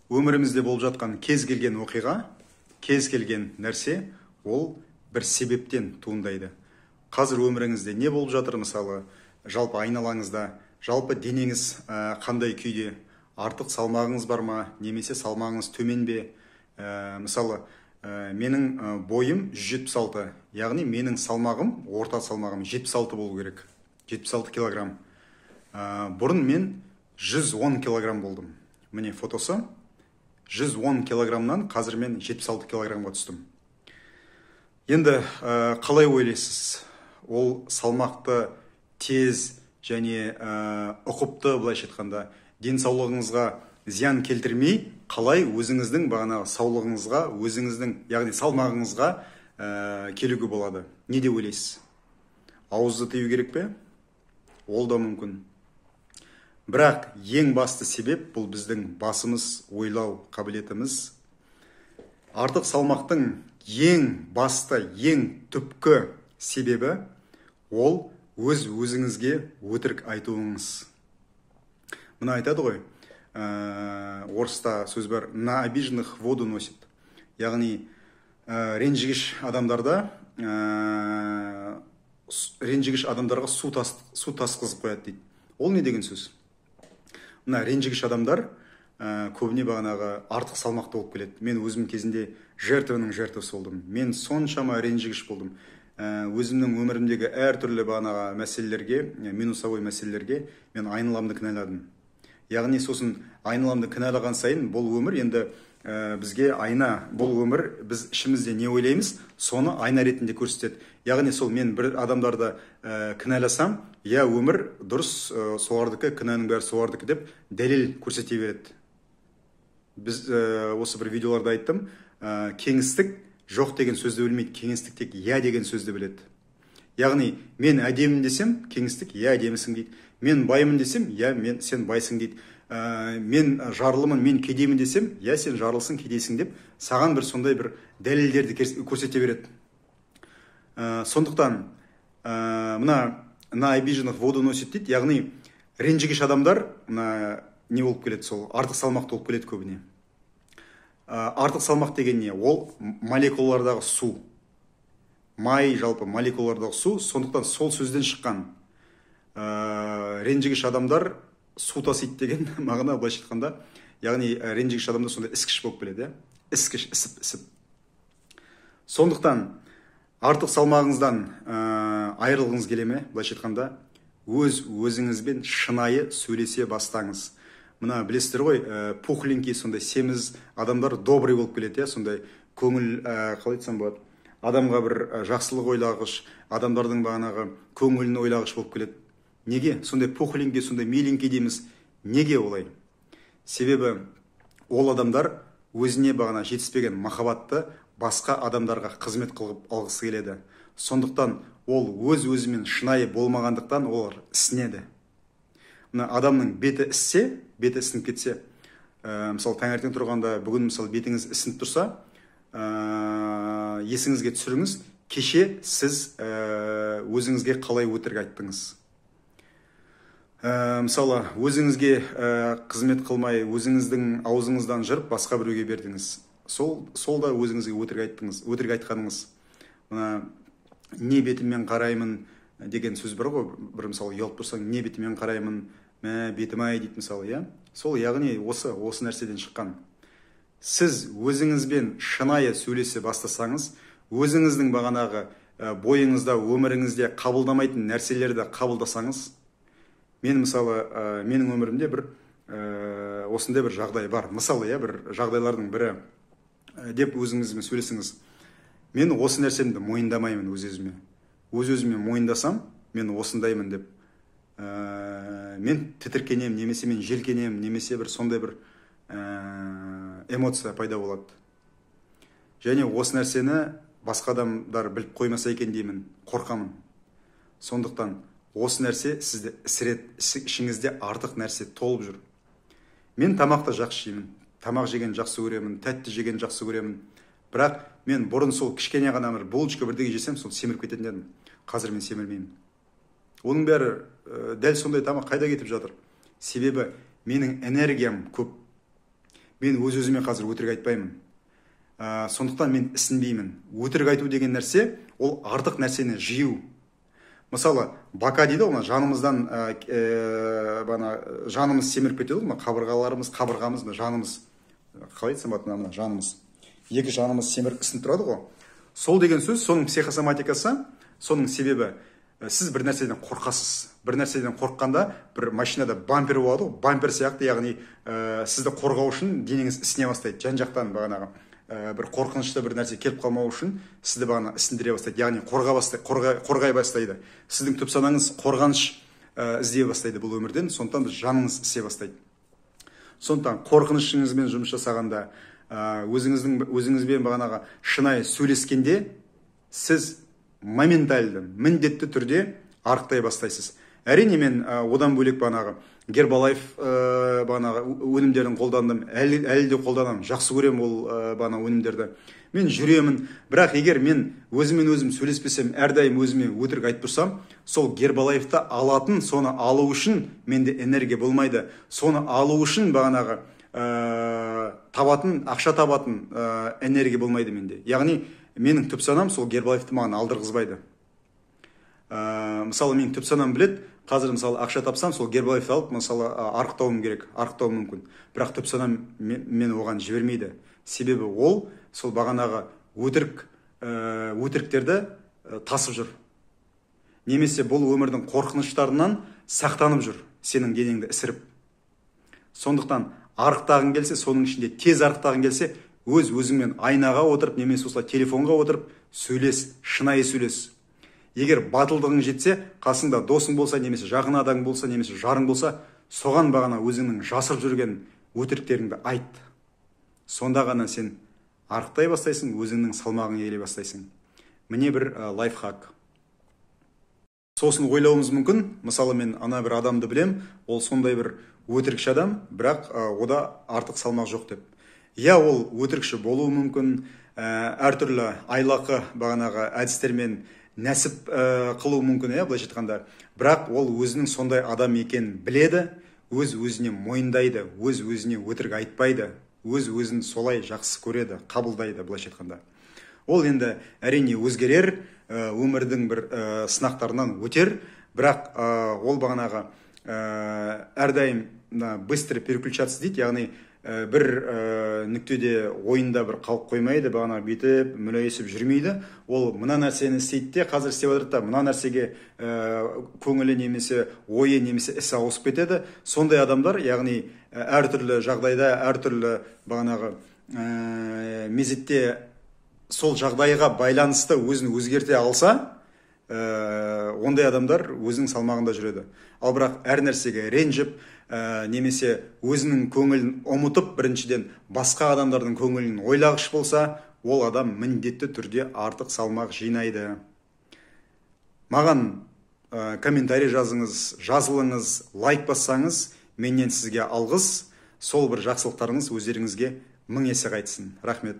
Өмірімізде болып жатқан кез келген оқиға, кез келген нәрсе ол бір себептен туындайды. Қазір өміріңізде не болып жатыр, мысалы, жалпы айналаңызда, жалпы денеңіз қандай күйде, артық салмағыңыз бар ма, немесе салмағыңыз төмен бе? Мысалы, менің бойым 176, яғни менің салмағым, орта салмағым 76 болу керек, 76 килограмм. Бұрын мен 110 килограмм болдым. Міне фотосы. 110 килограммнан қазір мен 76 килограммға түстім. Енді қалай ойлайсыз? Ол салмақты тез және ұқыпты, былайша айтқанда, денсаулығыңызға зиян келтірмей, қалай өзіңіздің бағанағы саулығыңызға, өзіңіздің, яғни салмағыңызға келуге болады? Не деп ойлайсыз? Ауызды тыю керек пе? Ол да мүмкін. Бірақ ең басты себеп бұл біздің басымыз, ойлау қабілетіміз. Артық салмақтың ең басты, ең түпкі себебі ол өз өзіңізге өтірік айтуыңыз. Мына айтады ғой, орыста сөз бар, на обиженных воду носит. Яғни ренжігіш адамдарда, ренжігіш адамдарға су тасқызып қояды дейді. Ол не деген сөз? Мына ренжігіш адамдар көбіне бағанағы артық салмақты болып келеді. Мен өзім кезінде жертваның жертвасы болдым. Мен соншама ренжігіш болдым. Өзімнің өмірімдегі әртүрлі бағанағы мәселелерге, минусовой мәселелерге мен айналамды кінәладым. Яғни сосын айналамды кінәлаған сайын бұл өмір енді бізге айна, бұл өмір біз ішімізде не ойлаймыз, соны айна ретінде көрсетеді. Яғни сол мен бір адамдарды кінәласам, я өмір дұрыс, солардікі, кінәнің бәрі солардікі деп дәлел көрсете береді. Біз осы бір видеоларда айттым, кеңістік жоқ деген сөзді білмейді, кеңістік тек я деген сөзді біледі. Яғни мен әдемім десем, кеңістік я әдемісің дейді. Мен баймын десем, я мен сен байсың дейді. Мен жарлымын, мен кедеймін десем, я сен жарлысың, кедейсің деп саған бір сондай бір дәлелдерді көрсете береді. Сондықтан мына на обиженных воду носит дейді, яғни ренжігіш адамдар мына не болып келеді, сол артық салмақты болып келеді көбіне. Артық салмақ деген не? Ол молекулалардағы су. Май, жалпы молекулалардағы су, сондықтан сол сөзден шыққан. Ренжігіш адамдар су тасиды деген мағына, былайша айтқанда, яғни ренжігіш адамдар сондай іскіш болып келеді, іскіш, ісіп. Сондықтан артық салмағыңыздан айырылғыңыз келе ме? Былайша айтқанда, өз өзіңізбен шынайы сөйлесе бастаңыз. Мына білесіздер ғой, пухленький, сондай семіз адамдар добрый болып келеді, сондай көңіл, қалай айтсам болады, адамға бір жақсылық ойлағыш, адамдардың бағанағы көңілін ойлағыш болып келеді. Неге? Сондай пухленький, сондай миленький дейміз. Неге олай? Себебі ол адамдар өзіне бағана жетіспеген махаббатты басқа адамдарға қызмет қылып алғысы келеді. Сондықтан ол өз өзімен шынайы болмағандықтан олар ісінеді. Мына адамның беті іссе, беті ісініп кетсе, мысалы таңертең тұрғанда бүгін мысалы бетіңіз ісініп тұрса, есіңізге түсіріңіз, кеше сіз өзіңізге қалай өтірік айттыңыз. Мысалы, өзіңізге қызмет қылмай, өзіңіздің аузыңыздан жырып басқа біреуге бердіңіз. Сол да өзіңізге өтірік айттыңыз, өтірік айтқаныңыз. Мына не бетіммен қараймын деген сөз бар ғой, бір мысалы ұялып тұрсаң, не бетіммен қараймын, мә бетім ай дейді мысалы, иә? Сол яғни осы нәрседен шыққан. Сіз өзіңізбен шынайы сөйлесе бастасаңыз, өзіңіздің бағанағы бойыңызда, өміріңізде қабылдамайтын нәрселерді қабылдасаңыз, мен мысалы, менің өмірімде бір осындай бір жағдай бар. Мысалы, иә, бір жағдайлардың бірі деп өзіңізбен сөйлесіңіз. Мен осы нәрсемді мойындамаймын өз өзіме. Өз өзіме мойындасам, мен осындаймын деп. Мен тітіркенемін, немесе мен желкенемін, немесе бір сондай бір эмоция пайда болады. Және осы нәрсені басқа адамдар біліп қоймаса екен деймін, қорқамын. Сондықтан осы нәрсе сізді ісірет, ішіңізде артық нәрсе толып жүр. Мен тамақты жақсы жеймін, тамақ жеген жақсы көремін, тәтті жеген жақсы көремін. Бірақ мен бұрын сол кішкене ғана бір булочка бірдеңе жесем, сол семіріп кететін едім. Қазір мен семірмеймін. Оның бәрі дәл сондай тамақ қайда кетіп жатыр? Себебі менің энергиям көп. Мен өз-өзіме қазір өтірік айтпаймын. Сондықтан мен ісінбеймін. Өтірік айту деген нәрсе ол артық нәрсені жию. Мысалы, бака дейді ғой, жанымыздан жанымыз семіріп кетеді ғой, қабырғаларымыз, қабырғамыз, жанымыз, қалай айтсам болады, мына жанымыз, екі жанымыз семіріп ісініп тұрады ғой. Сол деген сөз, соның психосоматикасы, соның себебі, сіз бір нәрседен қорқасыз. Бір нәрседен қорыққанда бір машинада бампер болады ғой, бампер сияқты, яғни сізді қорғау үшін денеңіз ісіне бастайды. Жан-жақтан бағанағы бір қорқынышты бір нәрсе келіп қалмау үшін сізді бағана ісіндіре бастайды, яғни қорғай бастайды. Сіздің түп санаңыз қорғаныш іздей бастайды бұл өмірден, сондықтан да жаныңыз ісе бастайды. Сондықтан қорқынышыңызбен жұмыс жасағанда, өзіңізбен бағанағы шынайы сөйлескенде сіз моментальды, міндетті түрде арықтай бастайсыз. Әрине, мен одан бөлек бағанағы Гербалайф бағанағы өнімдерін қолдандым, әлі де қолданамын, жақсы көремін ол бағана өнімдерді. Мен жүремін, бірақ егер мен өзімен өзім сөйлеспесем, әрдайым өзіме өтірік айтып тұрсам, сол Гербалайфты алатын, соны алу үшін менде энергия болмайды. Соны алу үшін бағанағы табатын, ақша табатын энергия болмайды менде. Яғни менің түп санам сол Гербалайфты маған алдырғызбайды. Мысалы, менің түп санам біледі, қазір мысалы ақша тапсам, сол Гербалайфты алып, мысалы, арықтауым керек, арықтауым мүмкін. Бірақ түп санам мен оған жібермейді. Себебі ол сол бағанағы өтіріктерді тасып жүр. Немесе бұл өмірдің қорқыныштарынан сақтанып жүр, сенің денеңді ісіріп. Сондықтан арықтағың келсе, соның ішінде тез арықтағың келсе, өз өзіңмен айнаға отырып, немесе осылай телефонға отырып сөйлес, шынайы сөйлес. Егер батылдығың жетсе, қасыңда досың болса, немесе жақын адамың болса, немесе жарың болса, соған бағана өзіңнің жасырып жүрген өтіріктеріңді айт. Сонда ғана сен арықтай бастайсың, өзіңнің салмағыңа келе бастайсың. Міне бір лайфхак. Сосын ойлауымыз мүмкін, мысалы, мен ана бір адамды білем, ол сондай бір өтірікші адам, бірақ ода артық салмақ жоқ деп. Я, ол өтірікші болуы мүмкін, әртүрлі айлақы бағанағы әдістермен нәсіп қылуы мүмкін, былайша айтқанда. Бірақ ол өзінің сондай адам екенін біледі, өз өзіне мойындайды, өз өзіне өтірік айтпайды, өз өзін солай жақсы көреді, қабылдайды, былайша айтқанда. Ол енді әрине өзгерер, өмірдің бір сынақтарынан өтер, бірақ ол бағанағы әрдайым быстро переключаться дейді, яғни бір нүктеде ойында бір қалып қоймайды, бағана бүйтіп мүләйісіп жүрмейді. Ол мына нәрсені істейді де, қазір істеп жатыр да, мына нәрсеге көңілі немесе ойы немесе ісі ауысып кетеді. Сондай адамдар, яғни әртүрлі жағдайда, әртүрлі бағанағы мезетте сол жағдайға байланысты өзін өзгерте алса, ондай адамдар өзінің салмағында жүреді. Ал бірақ әр нәрсеге ренжіп, немесе өзінің көңілін ұмытып, біріншіден басқа адамдардың көңілін ойлағыш болса, ол адам міндетті түрде артық салмақ жинайды. Маған комментарий жазыңыз, жазылыңыз, лайк бассаңыз, менен сізге алғыс. Сол бір жақсылықтарыңыз өздеріңізге мың есе қайтсын. Рахмет.